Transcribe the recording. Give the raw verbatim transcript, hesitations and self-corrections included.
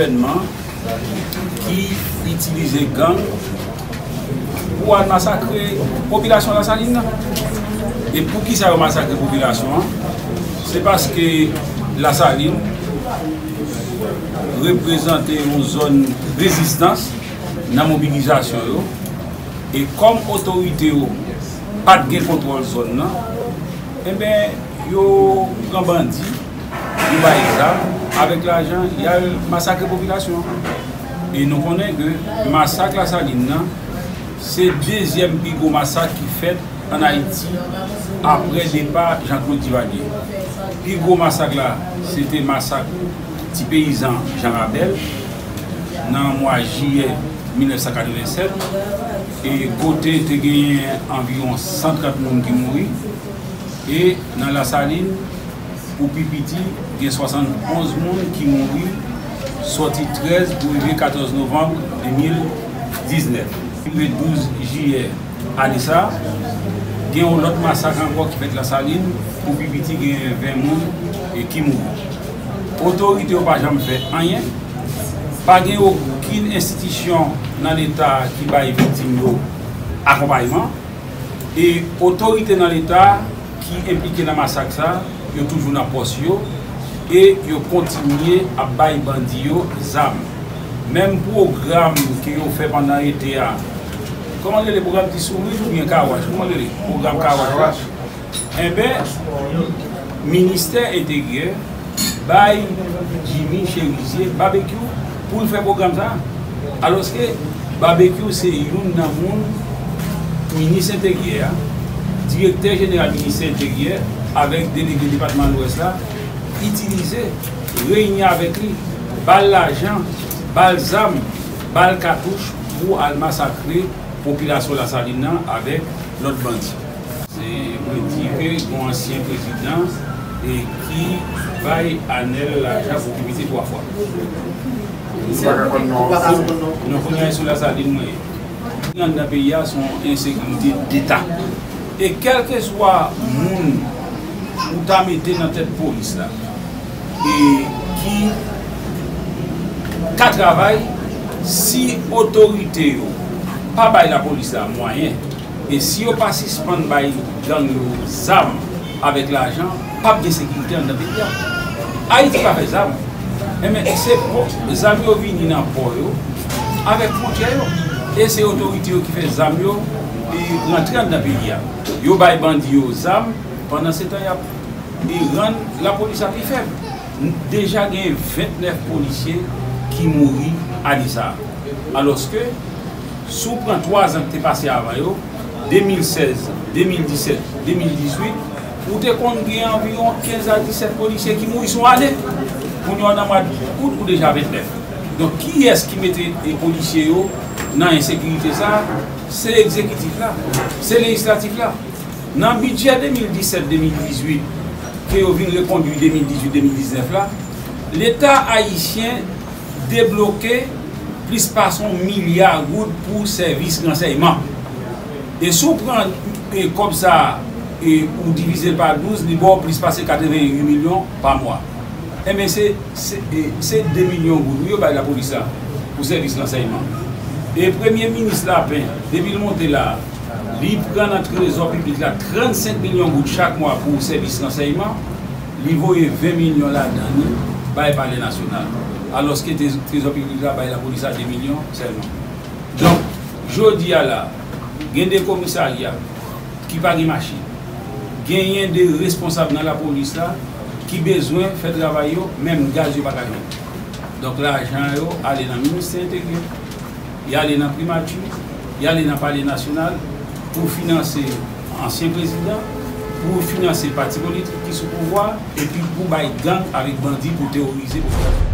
gouvènman ki itilize gang pou al masakre popilasyon Lasalin nan. E poukisa yo masakre popilasyon an? Se paske Lasalin reprezante yon zòn rezistans nan mobilizasyon yo. E kòm otorite yo pa t gen kontwòl zòn nan, enben, yo pran bandi, yo bay zam, avèk lajan, y al masakre popilasyon an. E nou konnen ke masak Lasalin nan, se dezyèm pi gwo masak ki fèt ann Ayiti apre depa Jean-Claude Duvalier. Pi gwo masak la, se te masak ti peyizan Jan Rabèl nan mwa jiyè mil nèf san katrevennsèt, e kote te genyen anviwon san trant moun ki mouri, e nan Lasalin, pou pi piti, gen swasannonz moun ki mouri sòti trèz pou rive katòz novanm de mil diznèf. Rive douz jiyè ane sa a, gen yon lòt masak ankò ki fèt Lasalin, pou pi piti gen ven moun, e, ki mouri. Otorite yo pa janm fè anyen. Pa gen okenn enstitisyon nan Leta ki bay viktim yo akonpayman. E otorite nan Leta ki enplike nan masak sa, yo toujou nan pòs yo e yo kontinye ap bay bandi yo zam. Menm pwogram ke yo fè pandan ete a, kòman l rele, pwogram ti sourit oubyen kawach? Kòman l rele? Pwogram kawach la. Enben, ministè enteryè bay Jimmy Chérizier, Babekyou, pou l fè pwogram sa a. Alòske Babekyou se youn nan moun minis enteryè a, direktè jeneral ministè enteryè, avèk delege depatman Lwès la, itilize, reyini avèk li, ba l lajan, ba l zam, ba l katouch pou al masakre popilasyon Lasalin nan avèk lòt bandi. Se, mwen di ke gon ansyen prezidan e ki bay Anèl lajan pou ki piti twa fwa. Non, kounye a sou Lasalin mwen ye. Anndan peyi a se yon ensekirite deta. E kèlkeswa moun ou ta mete nan tèt polis la, e ki ka travay, si otorite yo pa bay lapolis la mwayen, e si yo pa sispann bay gang yo zam avèk lajan, p ap gen sekirite anndan peyi a. Ayiti pa fè zam. Enben, se pò, zam yo vini nan pò yo, avèk fwontyè yo. E se otorite yo ki fè zam yo, e rantre anndan peyi a. Yo bay bandi yo zam, pandan se tan y ap, e rann lapolis la pi fèb. Deja gen vennèf polisye ki mouri ane sa a. Alòske, si w pran twa zan ki te pase avan yo, de mil sèz, de mil disèt, de mil dizuit, ou te konn gen anviwon kenz a disèt polisye ki mouri sou ane. Kounye a, nan mwa out, ou deja vennèf. Donk, kiyès ki mete, e, polisye yo nan ensekirite sa a? Se egzekitif la, se lejislatif la. Nan bidjè de mil disèt de mil dizuit, ke yo vin rekondui de mil dizuit de mil diznèf la, Leta ayisyen debloke plis pase yon milya goud pou sèvis ransèyman. E si w pran, e, kòb sa a, e, ou divize l pa douz, li ba w plis pase katreven uit milyon pa mwa. Enben, se, se, e, se de milyon goud, wi, yo bay lapolis la pou sèvis ransèyman. E premye minis Lapen, depi l monte la a, li pran nan trezò piblik la trannsenk milyon goud chak mwa pou sèvis ransèyman, li voye ven milyon ladan li bay Palè Nasyonal, alòske te-, trezò piblik la bay lapolis la de milyon sèlman. Donk, jodi a la, gen de komisarya ki pa gen machin, genyen de responsab nan lapolis la ki bezwen fè travay yo, menm gaz yo pa ka jwenn. Donk, lajan yo ale nan ministè enteryè. Y ale nan primati, y ale nan Palè Nasyonal pou finanse ansyen prezidan, pou finanse pati politik ki sou pouvwa, epi pou bay gang avèk bandi pou teworize popilasyon.